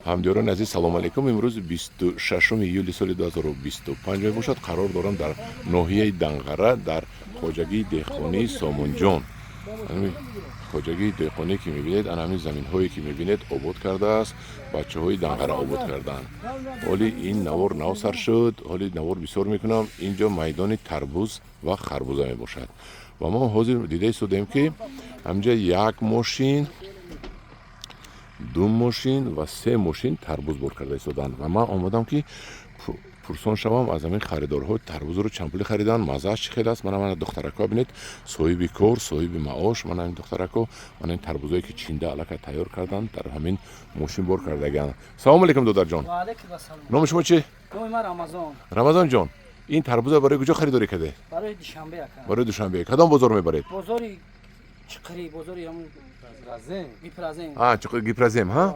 Ҳамдиёрони азиз, салому алайкум. Имрӯз 26 июли соли 2025 мебошад. Қарор дорам дар ноҳияи Данғара, дар хоҷагии деҳқонии Сомонҷон. Хоҷагии деҳқонӣ, ки мебинед, ана ҳамин заминҳое, ки мебинед, обод кардааст, бачаҳои Данғара обод карданд. Ҳоли ин навор нав сар шуд, ҳоли навор бисёр мекунам. Инҷо майдони тарбуз ва харбуза мебошад ва мо ҳозир дида истодаем, ки ҳаминҷа як мошин, ду мошин ва се мошин тарбуз бор карда истоданд. Ва ман омадам, ки пурсон шавам аз ҳамин харидорҳо, тарбузро чанд пулӣ хариданд, маззааш чӣ хел аст. Мана духтаракҳо, бинед, соҳиби кор, соҳиби маош. Мана ин духтаракҳо, мана ин тарбузое, ки чинда, аллакай тайёр карданд, дар ҳамин мошин бор кардагианд. Салому алейкум, додарҷон. Номи шумо чи? Рамазонҷон, ин тарбуза барои куҷо харидорӣ кардед? Барои Душанбе, ака. Барои Душанбе. Кадом бозор мебаред? Бозори Чиқирӣ, бозори Гипрозем. Гипрозем. Ҳа,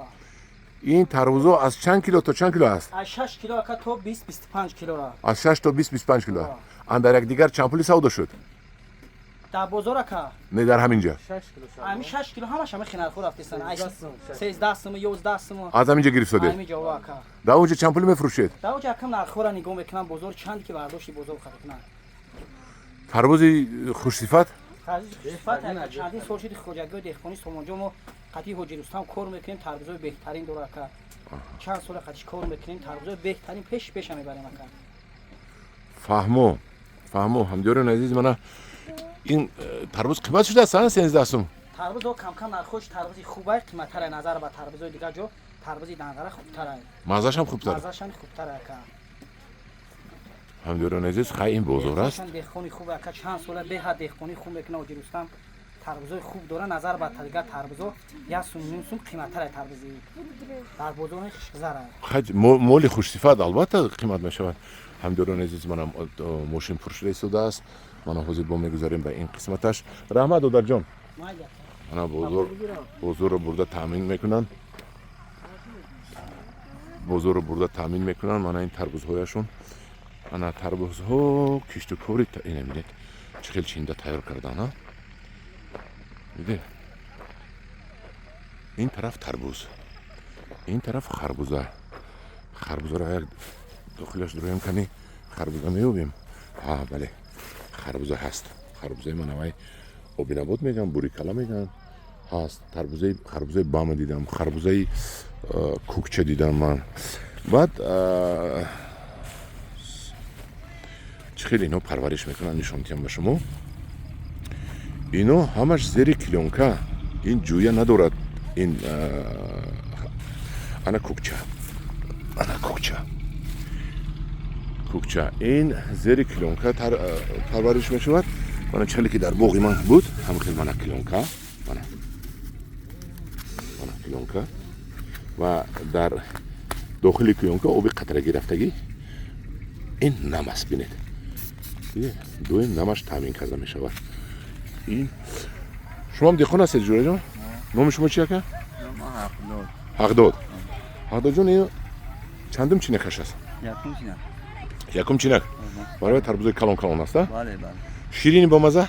ин тарбузо аз чанд кило то чанд кило аст? Аз 6 кило, ака, то 20, 25 кило. Аз 6 то 20, 25 кило. Андар якдигар чанд пули савдо шуд? Дар бозор, ака? Не, дар ҳамин ҷа. Ҳамин 6 кило ҳамаш ҳама хинархо рафтестан, 13 сум, 11 сум. Аз ҳамин ҷа гирифтодед? Ҳамин ҷо, ака. Дар он ҷа чанд пулӣ мефурӯшед? Дар он ҷа, ака, нархҳоро нигоҳ мекунам, бозор чанд ки бардошти бозор харид кунам. Тарбузи хушсифат? Сифат, чандин сол шуди хоҷагиҳои деҳқонии Сомонҷо мо қатъи ҳоҷи Рустам кор мекунем. Тарбузои беҳтарин дора, ака. Чанд сола қатиш кор мекунем, тарбузои беҳтарин пеш пеша мебарем, ака. Фаҳмо, фаҳмо. Ҳамдиёрони азиз, мана ин тарбуз қимат шудааст, 13 сум. Тарбузо камкам нархош, тарбузи хубай қиматтара назар ба тарбузои дигар ҷо. Тарбузи Данғара хубтара. Маззашам хубтар. Маззашам хубтара, ака. Ҳамдиёрони азиз, хай, ин бозор аст. Деҳқони хуб, ака, чанд сола беҳад деҳқонӣ хуб мекунад. Ҳоҷи Рустам тарбузои хуб дора. Назар ба дигар тарбузо як сум, ним сум қиматтара тарбузи дар бозори хишкзара. Моли хушсифат албатта қимат мешавад. Ҳамдиёрони азиз, манам мошин пур шуда истодааст. Мана ҳозир бо мегузарем ба ин қисматаш. Раҳмат, додарҷон. Мана бозор, бозорро бурда таъмин мекунанд, бозорро бурда таъмин мекунанд. Мана ин тарбузҳояшон, ана тарбузҳо, кишту кори. Ина бинед, чӣ хел чинда тайёр кардан, а дидед? Ин тараф тарбуз, ин тараф харбуза. Харбузаро як дохилаш дуроем, кани харбуза меёбем. Ҳа, бале, харбуза ҳаст. Харбузаи манавай обинабот мегӯям, бурикала мегӯянд, ҳаст. Тарбузаи, харбузаи бама дидам, харбузаи кукча дидам ман. Баъд чӣ хеле ино парвариш мекунанд, нишон диҳам ба шумо. Ино ҳамаш зери клёнка, ин ҷӯя надорад. Ин ана кукча, ана кукча, кукча. Ин зери клёнка парвариш мешавад. Мана чале ки дар боғи ман буд, ҳама хел. Мана клёнка, мана, мана клёнка ва дар дохили клёнка оби қатрагӣ рафтагӣ. Ин нам аст, бинед, дуюм намаш таъмин карда мешавад. Ин шумоам деҳқон ҳастед, ҷураҷон? Номи шумо чи, ака? Ҳақдод. Ҳақдодҷон, ин чандум чинакаш аст? Якум чинак. Барои тарбузои калон калон аст. Ширини, бомаза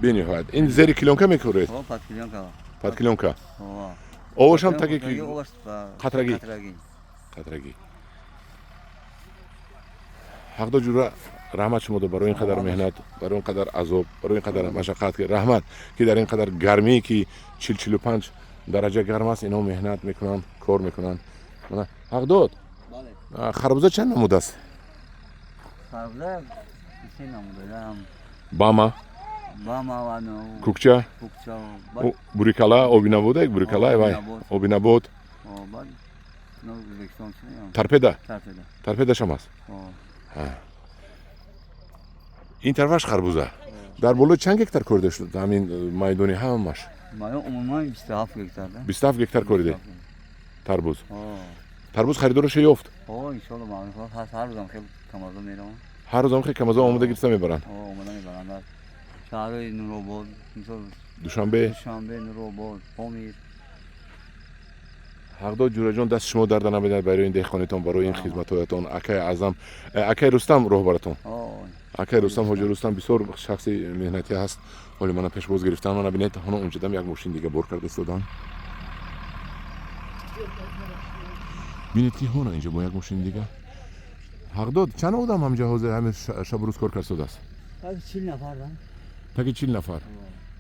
бениҳоят. Ин зери клёнка мекоред, под клёнка. Овошам таги қатрагӣ, қатрагӣ. Ҳақдо ҷура, раҳмат шумодо барои ин қадар меҳнат, барои ин қадар азоб, барои ин қадар машаққат. Раҳмат, ки дар ин қадар гармӣ, ки 40, 45 дараҷа гарм аст, ино меҳнат мекунанд, кор мекунанд. Ҳақдод, харбуза чанд намуд аст? Харбуза се намуда. Бама, кукча, бурикала, обинабода, бурикала, вай обинабод, торпеда. Торпедашам аст. Ин тарафаш харбуза. Дар болои чанд гектар корида шуд ҳамин майдони ҳамаш? Умуман 27 гектар. 27 гектар кориде тарбуз. Тарбуз харидораша ёфт? Иншолло, ҳар рӯзам хел камазо меравам. Ҳар рӯзам хел камазо омода гирифта мебаранд? Омода мебаранд шаҳрҳои Нуробод, мисол. Душанбе. Душанбе, Нуробод, Помир. Ҳақдод ҷураҷон, дасти шумо дарда набинад барои ин деҳқонитон, барои ин хизматҳоятон. Акаи Аъзам, акаи Рустам, роҳбаратон, акаи Рустам, ҳоҷи Рустам бисёр шахси меҳнатӣ ҳаст. Ҳоли мана пешбоз гирифтан. Мана бинед, ҳоно унҷадам як мошин дига бор карда истодан. Бинед, ки ҳона инҷо бо як мошини дига. Ҳақдод, чанд одам ҳамҷа ҳозир ҳамин шабу рӯз кор кардааст? 40 нафар. Таги 40 нафар,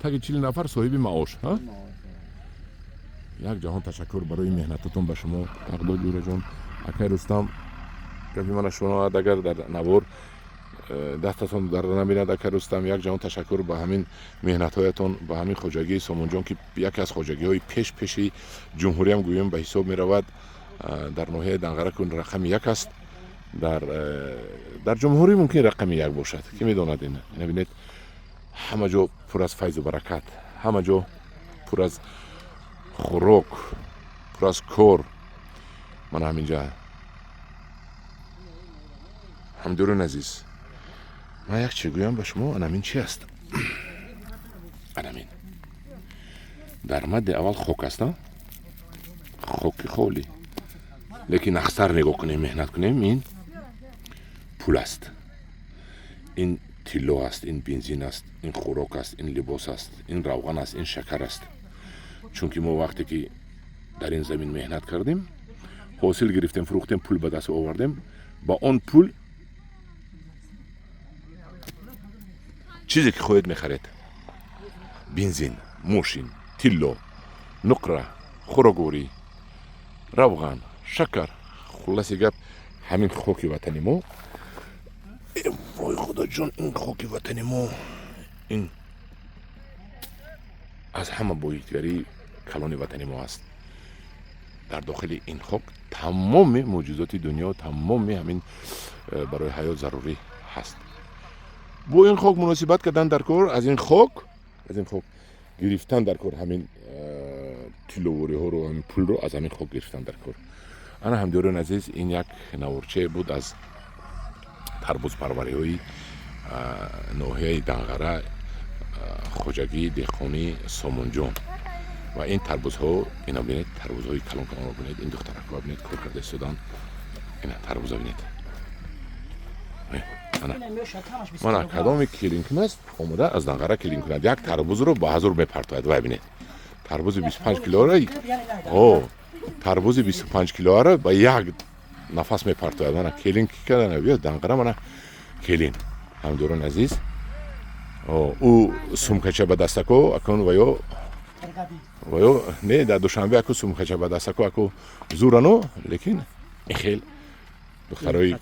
таги 40 нафар соҳиби маош. Як ҷаҳон ташаккур барои меҳнататон ба шумо, Ҳақдод Ҷураҷон. Акай Рустам, гапи мана шунавад, агар дар навор дастатон дар набинад. Акай Рустам, як ҷаҳон ташаккур ба ҳамин меҳнатҳоятон, ба ҳамин хоҷагии Сомонҷон, ки яке аз хоҷагиҳои пеш пеши ҷумҳуриям гӯем ба ҳисоб меравад. Дар ноҳияи Данғара кун рақами як аст, дар ҷумҳурӣ мумкин рақами як бошад, ки медонад. Ина бинед, ҳама ҷо пур аз файзу баракат, ҳама ҷо пур аз хӯрок, пур аз кор. Мана ҳаминҷа, ҳамдиёрони азиз, ман як чи гӯям ба шумо. Анамин чи аст? Анамин дар мадди аввал хок аст, хоки холӣ, лекин ахсар нигоҳ кунем, меҳнат кунем, ин пул аст, ин тилло аст, ин бензин аст, ин хӯрок аст, ин либос аст, ин равған аст, ин шакар аст. Чунки мо вақте ки дар ин замин меҳнат кардем, ҳосил гирифтем, фурӯхтем, пул ба даст овардем, ба он пул чизе ки хоҳед мехаред: бензин, мошин, тилло, нуқра, хӯрокворӣ, равған, шакар. Хулласи гап, ҳамин хоки ватани мо, вой худоҷон, ин хоки ватани мо, ин аз ҳама боитгарии калони ватани мо аст. Дар дохили ин хок тамоми мӯҷизоти дунё, тамоми ҳамин барои ҳаёт зарурӣ ҳаст. Бо ин хок муносибат кардан дар кор, аз ин хок гирифтан дар кор, ҳамин тилловориҳоро, ҳамин пулро аз ҳамин хок гирифтан дар кор. Ана, ҳамдиёрони азиз, ин як наворчае буд аз тарбузпарвариҳои ноҳияи Данғара, хоҷагии деҳқонии Сомонҷон. Ва ин тарбузҳо, ина бинед, тарбузҳои калон калонро бинед. Ин духтаракҳо бинед, кор карда истоданд. Ина тарбуза бинед. Мана, кадоми келин аст, омода аз Данғара келин кунад, як тарбузро ба ҳазур мепартояд. Вай, бинед, тарбузи 25 килоро, о, тарбузи 25 килоаро ба як нафас мепартояд. Мана келин ки кардана, биё Данғара, мана келин. Ҳамдиёрони азиз, ӯ сумкача ба дастако акун ваё не, дар Душанбе аку сумкача ба дастако аку зурану, лекин ин хел духтарои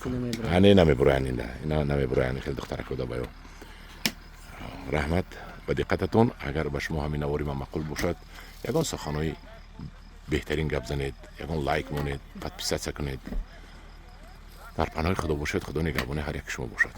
ҳане намебуроянд, ина намебуроянд хел духтарако да баё. Раҳмат ба диққататон. Агар ба шумо ҳамин навори ман маъқул бошад, ягон суханҳои беҳтарин гап занед, ягон лайк монед, подписаться кунед. Дар паноҳи Худо бошед. Худо нигаҳбони ҳар яки шумо бошад.